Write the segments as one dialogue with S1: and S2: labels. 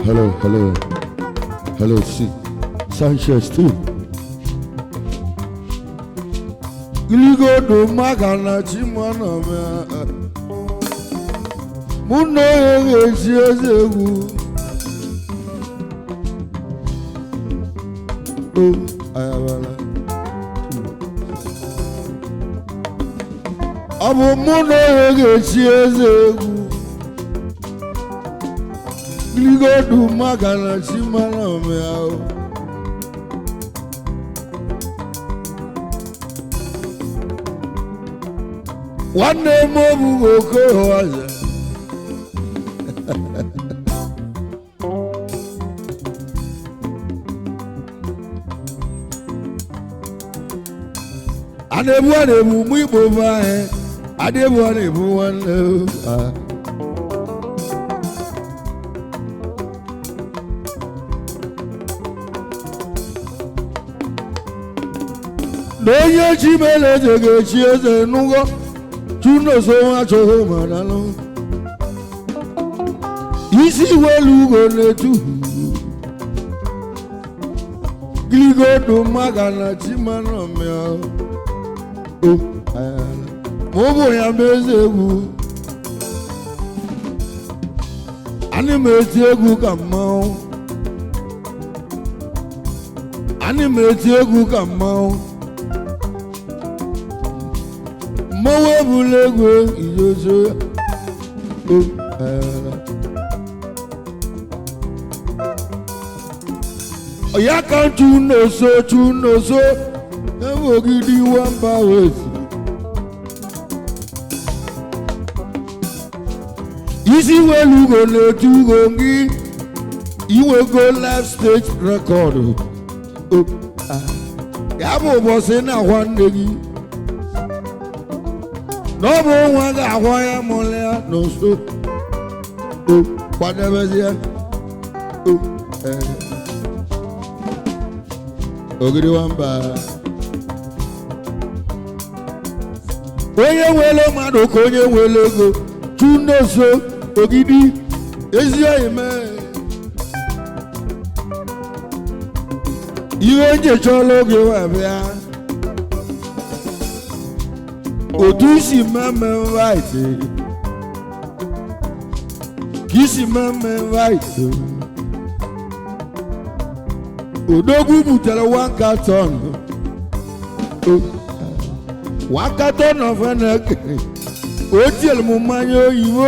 S1: Hello, hello, hello, see. Sanchez too. Iligodo maka na chimana m mụ na onye ga-esi eze egwu. O ayabala. Ọ bụ mụ na onye ga-esi eze egwu. Iligodo maka na chimana m ya o. Nwanne m obughị oke ọzọ. A na-ebu a na-ebu mụ Igbo bụ anyị a na-ebu a na-ebu nwanne m. Na onye chi mere eze ga-echi eze nụgo tunoso achọghị manalụ isi welu ugo na-etu giligodu maka na chimanomia o ma ọ bụ ya bụ eze egwu. Ana m eti egwu ka mmanwụ, ana m eti egwu ka mmanwụ, mmanwụ ebula egwu ijojo o ya ka ntu n'oso tu n'oso ebe ogidi nwamba wezi isi welu ugo na-etu ugo gị inwego live stage record ya bụ ụbọchị na-akwa nne gị na ọ bụ nwa ga-akwa ya mụrụ ya n'nso o kwadebezie o ogidi nwamba. Onye nwere mmadụ ka onye nwere ego tunoso ogidi ezi oyi mee ihe nchechala oge wee bịa otu isi mmemme right ka isi mmemme right. Odogwu butere one carton, one carton of Heineken. O tiere m mmanya oyibo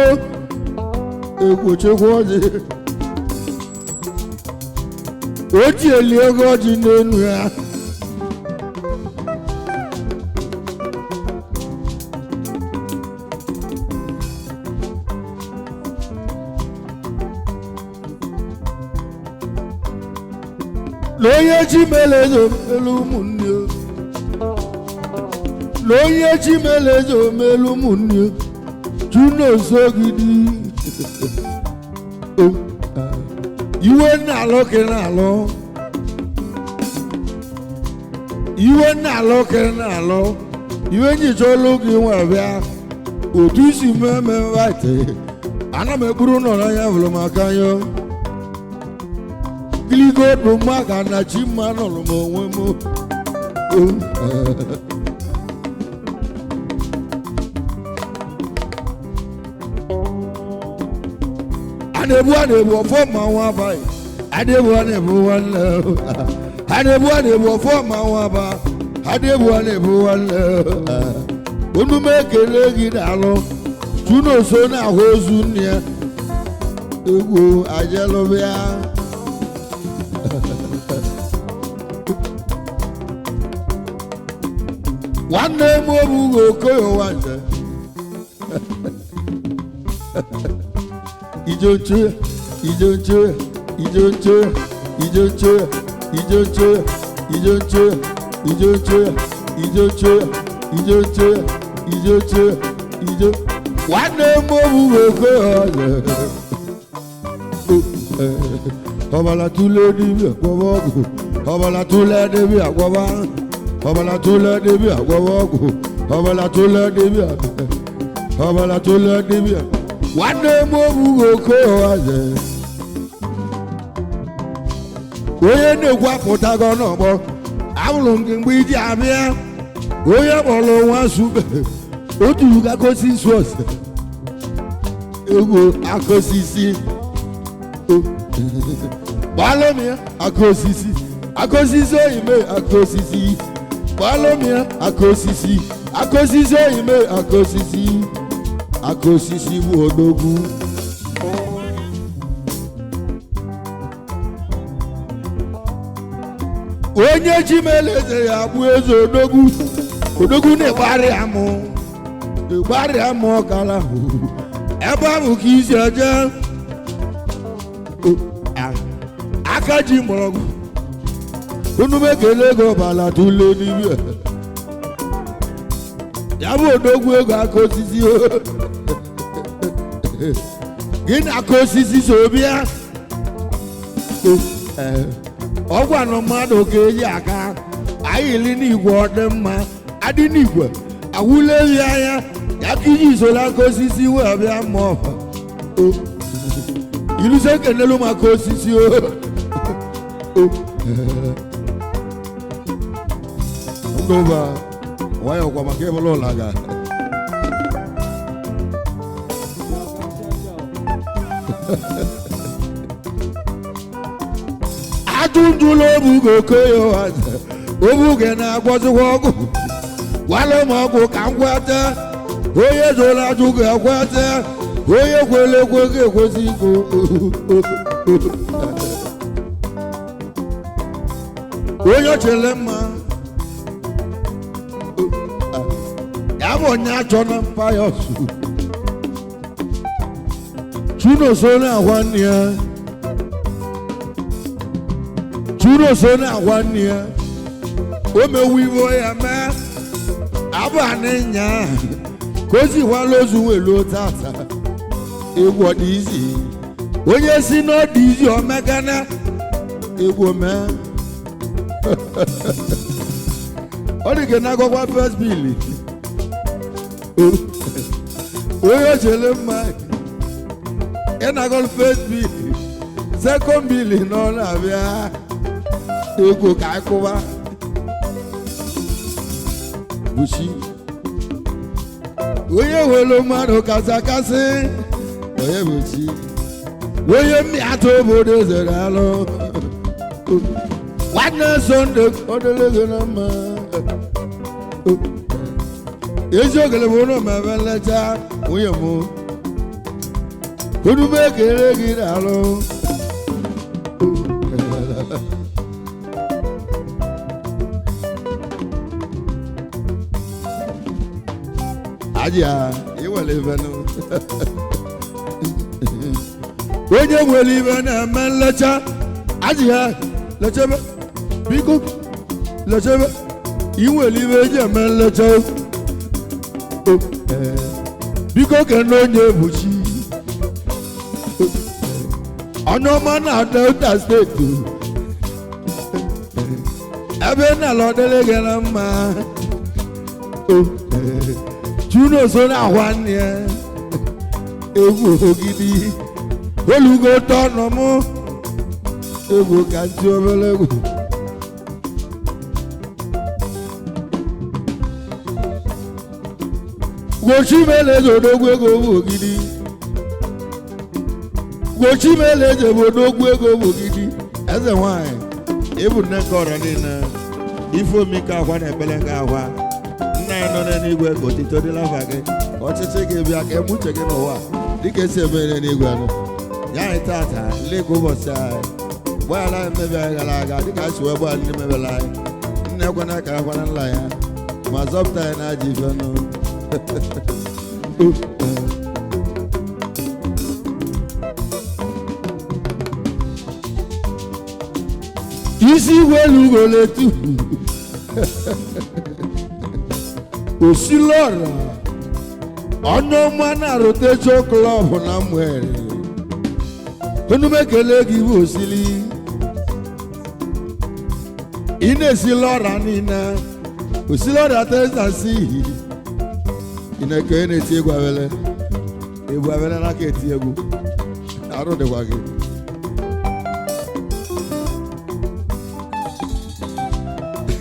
S1: egwochekwa ọjị o tieli ego ọjị n'enu ya. Na onye chi mere eze omelu ụmụnne, na onye chi mere eze omelu ụmụnne tunosogidi iwe na-alụ ka na-alụ iwe na-alụ ka na-alụ iwe nyicha olu gị nwe bịa otu isi mmemme right ana m ekpuru nọ n'anya vụrụ m aka yo giligodu maka na chi mma nọrọ m onwe m. A na-ebu a na-ebu ọfọ ma nwa abaghị a na-ebu a na-ebu nwanne a na-ebu a na-ebu ọfọ ma nwa aba a na-ebu a na-ebu nwanne onume ekele gị na-alụ tunoso na-ahụ ozu nne ya egwu ajelụbịa. Nwanne m obughị okoye nwanne ijonche ijonche ijonche ijonche ijonche ijonche ijonche ijonche ijonche ijonche ijo nwanne m obughị okoye nwanne ọbala tụle dibịa gwọba ọgwụ ọbala tụle dibịa gwọba ọbala tụle dibịa gwọba ọgwụ ọbala tụle dibịa ọbala tụle dibịa nwanne m obughị okoye nwanne. Onye na-ekwu apụtago n'ọgbọ. Ahụrụ m gị mgbe iji abịa. Onye kpọrọ nwa sube. Otu akosisi ose. Egwu akosisi. Gbalụ m ya akosisi. Akosisi oyime akosisi. Gbalụ m ya akosisi. Akosisi oyime akosisi. Akosisi bụ odogwu. Onye ji mere eze ya bụ eze odogwu. Odogwu na-egbarị amụ. Ịgbarị amụ ọkara. Ebe ahụ ka isi eje. Aka ji mgbọrọgwụ. Unu mekele ego ọbala tụle n'ime. Ya bụ odogwu ego aka osisi. Gị na aka osisi so bịa. Ọgwụ anụ mmadụ ka eji aka. Anyị li n'igwe ọ dị mma. Adị n'igwe. Awụla ehi anya. Ya ka iji soro aka osisi wee bịa ma ọ. Iluse kenelu maka osisi o. Ndụba nwayọọ kwa maka ịbụla ụlọ aga. Ajụjụla obugo okoye obuge na-agwọzikwa ọgwụ. Gwala m ọgwụ ka m gweta. Onye zụrụ ajụ ga-ekweta. Onye kwere ekwe ga-ekwesị iko. Onye chere mma. Ya bụ onye achọ na mpayọs. Chunoso na-agwa nne ya. Chunoso na-agwa nne ya. O mewu iwe ya mee. Abalị nya. Ka o zikwala ozu welu tata. Egwu ọ dị izi. Onye si na ọ dị izi omegana. Egwu mee. Ọ dị ka na-agwakwa first bill. Onye chere mma. Ị na-agụ first bill. Second bill nọ na-abịa. Egwu ka akụwa. Bushi. Onye welu mmadụ kasị akasị. Onye buchi. Onye mmịata obodo zere alụ. Nwanne Sọnde ọ dịrị gị na mma. Ezi ogele bụ ụlọ mmemme nlecha nwunye m. Onume ekele gị n'alụ. Aja, iwere ife nụ. Onye nwere ife na-eme nlecha. Aja, lechebe. Biko, lechebe. Iwere ife eji eme nlecha. Biko kene onye ebuchi. Onye ọma na Delta steeti. Ebe na-alọ dịrị gị na mma. Chunoso na-agwa nne ya. Egwu ogidi. Olugo tọnụ mụ. Egwu ka ntị obere egwu. Gwochimele odogwu ego bụ ogidi. Gwochimele bụ odogwu ego bụ ogidi. Eze nwanyị, ịbụ nne nke ọrọ niile. Ife omike akwa na ekpere nke akwa. Nna ya nọ n'eluigwe ka otito dịla afa gị. Ka ọchịchị gị bịa ka eme uche gị n'ụwa dịka esi eme n'eluigwe nụ. Ya anyị tata nleka ụbọchị anyị. Gbaghara anyị mmebi anyị gara aga dịka anyị si wee gbaghara ndị mebere anyị. Nna ekwana ka akwana nla ya ma zọpụta anyị n'ajọ ife nụ. Isi welu goletu. Osilora. Onye ọma na rotation club na mwere. Onumekele gị bụ osili. Ị na-esi lọra niile. Osilora Texas. Ị na-eke na-eti egwu awele. Egwu awele n'aka eti egwu. Arụ dịkwa gị.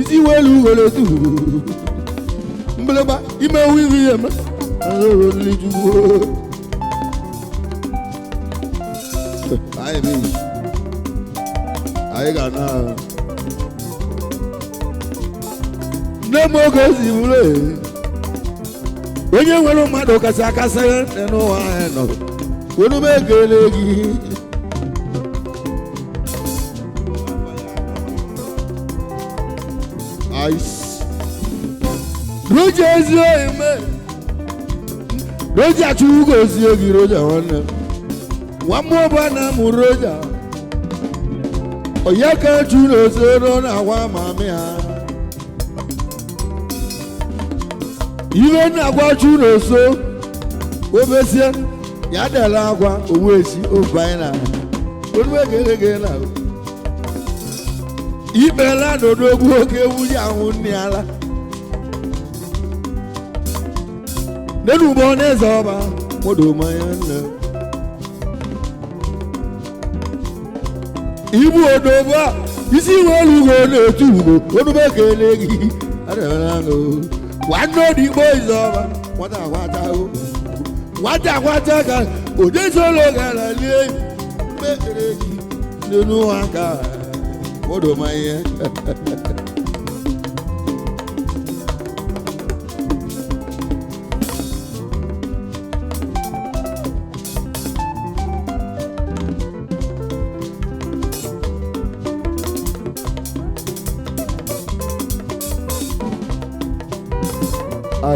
S1: Isi welu wele tu. Mgbịlịgba ime ewu ihu ihe eme. Anyị bi. Anyị ga na. Nne m oge ozi bụrụ onye nwere mmadụ kasị akasị n'ụwa anyị nọ. Wenu m ekele gị. Ice. Roja ezi oyi mee. Roja chukwu gozie gị Roja nwanne m. Nwa mmụọ bụ na mụ Roja. Onye ka chu na osoro na agwa mami ha. Ihe na-agwa chu na oso obesie ya dela agwa owu esi ofe anyị na olu ekele gị na ikpela n'odogwu oke ewu ahụ nne ala nenu ugbo n'eze ọba modo mmanya nne ibu odogwu a isi iwe olu ugo na-etu ugo onube ekele gị nwanne odigbo ize ọba nwata akwata o nwata akwata ka odezolo gara lie mekere gị n'elu aka modo mmanya.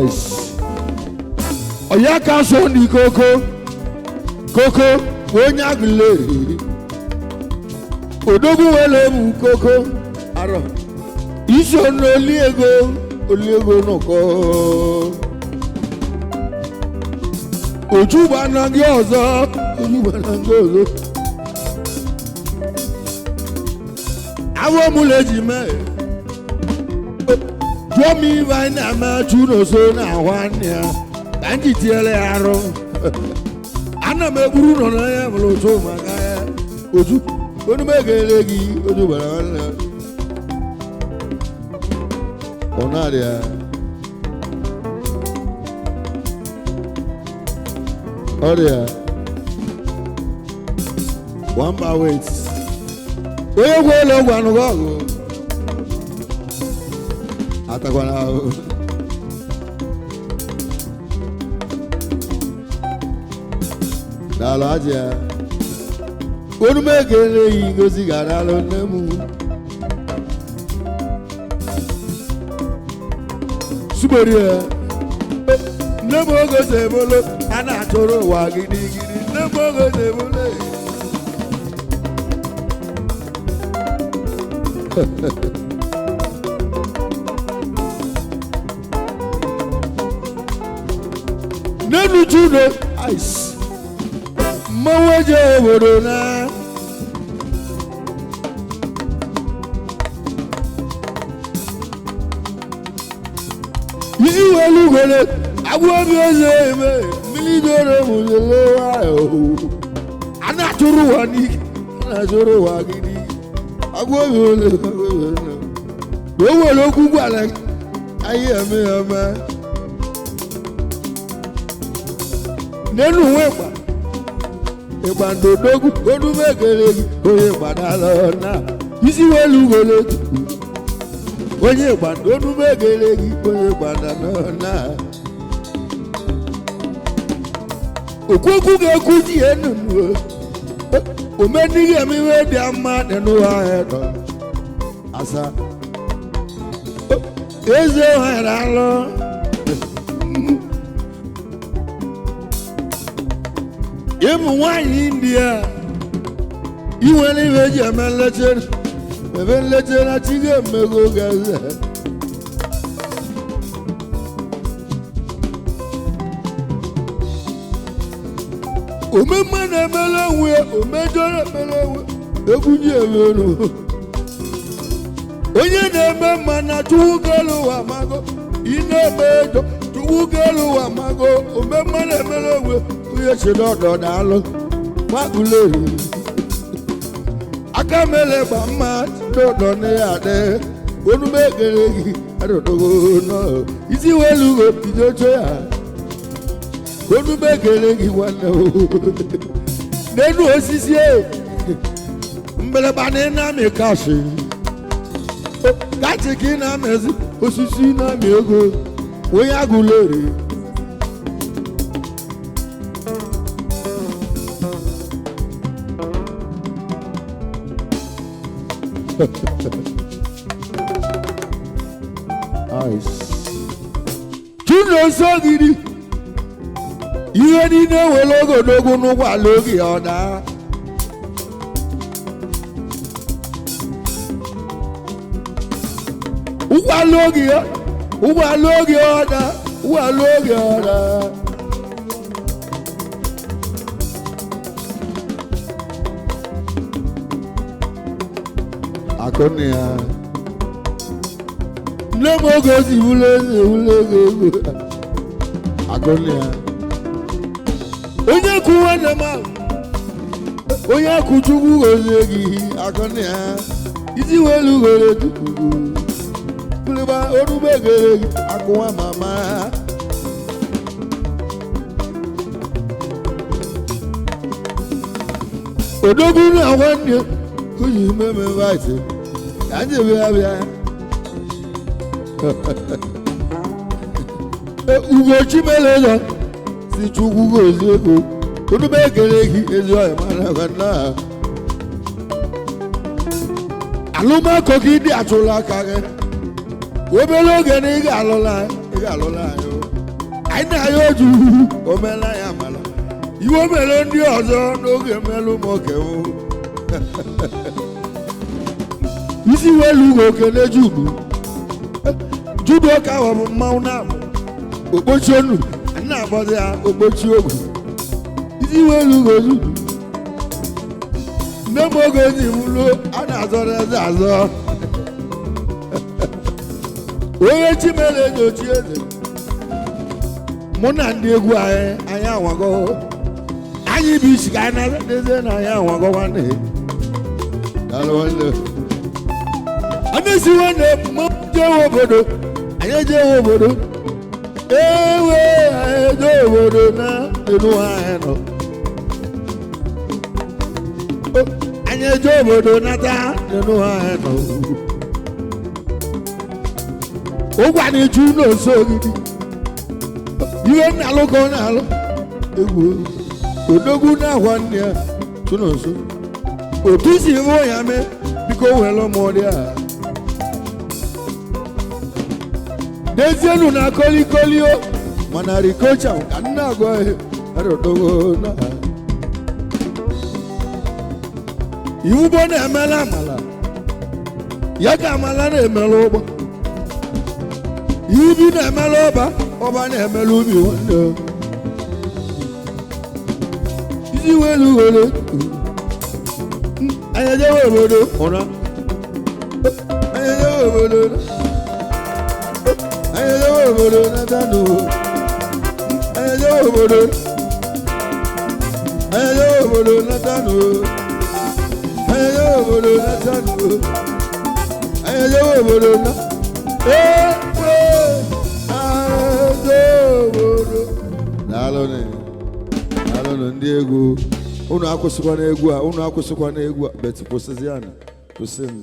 S1: Ice. Ọ̀yá ká sọ ní kókó kókó onye agụleri odogwu wele mu kókó arọ iso n'oli ego oli ego nụkọ ojugba na gị ọzọ ojugba na gị ọzọ awọ mụ leji mee jụọ m ibe anyị na-ama chu n'oso na-ahụ anya ya ka m ji tiere ya arụ ana m egburu ụlọ n'anya bụrụ otu maka ya otu onu m egele gị otu gbara nwanne ọ na-arịa ọrịa one bar wait onye gwe ụlọ ọgwụ anụghị ọgụ atakwana ahụ daalụ aja onu m ekele yi ngozi ga-adalụ nne m sugbori ya nne m oge si ebolo a na-achụrụ ụwa gidigidi nne m oge si ebolo nenu chuno ice mmanwụ eji obodo na isi welu gwere agwọ obi ozi eme mmiri doro mụzele nwayọ a na-achụrụ ụwa n'ike a na-achụrụ ụwa gidi agwọ obi ozi na o nwere okwu gwara anyị eme ya eme nínú ìwé ìgbà ìgbàndòdógún onúmẹ̀gẹ̀rẹ̀ onye ìgbàdàlọ́ náà isiwelu wele onye ìgbàndò onúmẹ̀gẹ̀rẹ̀ onye ìgbàdàlọ́ náà. Òkúkú ga-ekwu ji enunu omenighị emiwe dị mma nínú ahịa asa eze ohere alụ. Ịmụ nwaanyị India inwere ihe eji eme nlechere ebe nlechere chi ga-emego gaze omemme na-emere onwe ya omejọ na-emere onwe egwu ji emerụ onye na-eme mma na chukwu kelu ụwa mago ị na-eme ejọ chukwu kelu ụwa mago omemme na-emere onwe onye si n'ọdọ daalụ gbaguleri aka mele gba mma n'ọdọ na ya adị Onume ekele gị arụdogo nọ isi welu ugo bido ya. Onume ekele gị nwanne o. N'enu osisi e mgbịrịgba na ị na-amị kashi kachi ka ị na-amịzi osisi na-amị ego onye agụla eri. Chinosogidi ihe niile were ogologo n'ụgbọala oge ọ daa. Ụgbọala oge ya, ụgbọala oge ọ daa, ụgbọala oge ọ daa. Akụnne ya. Nne m oge ozi wụlụ eze wụlụ ego ego. Akụnne ya. Onye kụ nwanne m ahụ, onye kụ Chukwu gozie gị. Akụnne ya. Isi welu goro Chukwu. Bụrụba orube gere gị akụwa mama. Odogwu na nwanne kuyi meme vaịsị. Ka anyị bịa bịa. Ugochi mere ụzọ si Chukwu gozie ego. Orube gere gị ezi ọhịa mara nwanne ahụ. Alụmakọ gị dị atụla aka gị. Obere oge na ị ga-alụla ị ga-alụla anyị o. Anyị na-aya oju omela ya amala. Iwe mere ndị ọzọ n'oge mmelụ m oke o. Isi welu ugo okele Judu. Judu ọka ahụ bụ mmanwụ na-abụ. Okpochi onu, anyị na-akpọzi ya okpochi ogwu. Isi welu ugo Judu. Nne m oge ji wulu a na-azọrọ eze azọ. Onye Chimere edochi eze. Mụ na ndị egwu anyị anyị anwago. Anyị bụ isi ka anyị na-eze na anyị anwago nwanne. Daalụ nwanne. Anyị si nwanne m jewe obodo. Anyị ejewe obodo. Ewe anyị eje obodo na elu anyị nọ. Anyị eje obodo nata elu anyị nọ. Ụgwa na-eju n'oso ogidi. Ihe na-alụ ka ọ na-alụ. Egwu odogwu na-agwa nne ya tụ n'oso. Otu isi hụ ya mee biko were m ọrịa a. N'ezienu na kolikoli o mana rikocha ka nna agwa arụdogo na. Iwu bụ na-emela amala ya ka amala na-emela ụgbọ. Ibi na-emela ọba, ọba na-emela ubi nwanne. Isi welu were anyị ejewe obodo ụra. Anyị ejewe obodo. Anyị ejewe obodo natanụ. Anyị ejewe obodo. Anyị ejewe obodo natanụ. Anyị ejewe obodo natanụ. Anyị ejewe obodo na. Ee. Daalụnụ ndị egwu. Unu akwụsịkwana egwu a, unu akwụsịkwana egwu a, bet kwụsịzianụ, kwụsịnụ.